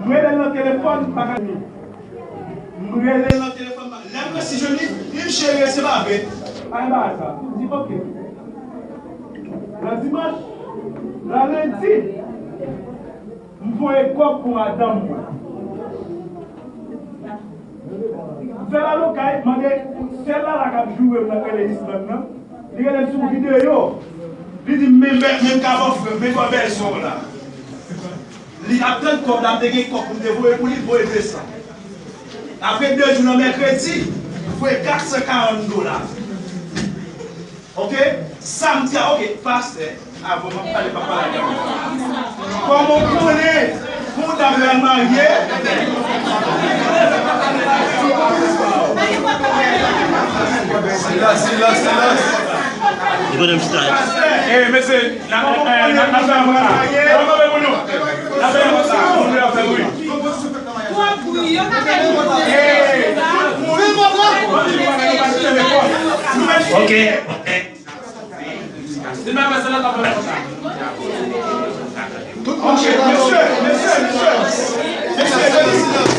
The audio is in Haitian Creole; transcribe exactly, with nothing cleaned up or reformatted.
M rele l nan telefòn, pa ka ni. M rele l nan telefòn, pa, lè m resi jwenn li, li di m, cheri, se pa vre. Pa gen bagay sa. M di, oke. Nan dimanch, nan lendi, m voye kòb pou madanm mwen. M fè l al okay, mande sèl la la k ap joure m nan k rele Island nan. Li rele m sou videyo. Li di m, men bè, men ka bòfrè m, men bò bèlsè w la. Li ap tann kòb la, m te gen kòb pou m te voye pou li, m voye de san. Apre de jou nan mèkredi, m voye kat san karant dola. Oke? Samdi a, oke, pastè, avan m ap pale, m ap pale avè w. Kòman w konnen pou w ta pral marye? Silans, silans, silans. Li konnen m chita. Pastè, eh, mesye, n a, n a, n a, n a fè yon konsa. N a fè yon konsa. Moun yo fè bri. Ok, ok. Ok, mesye, mesye, mesye. Mesye, mesye.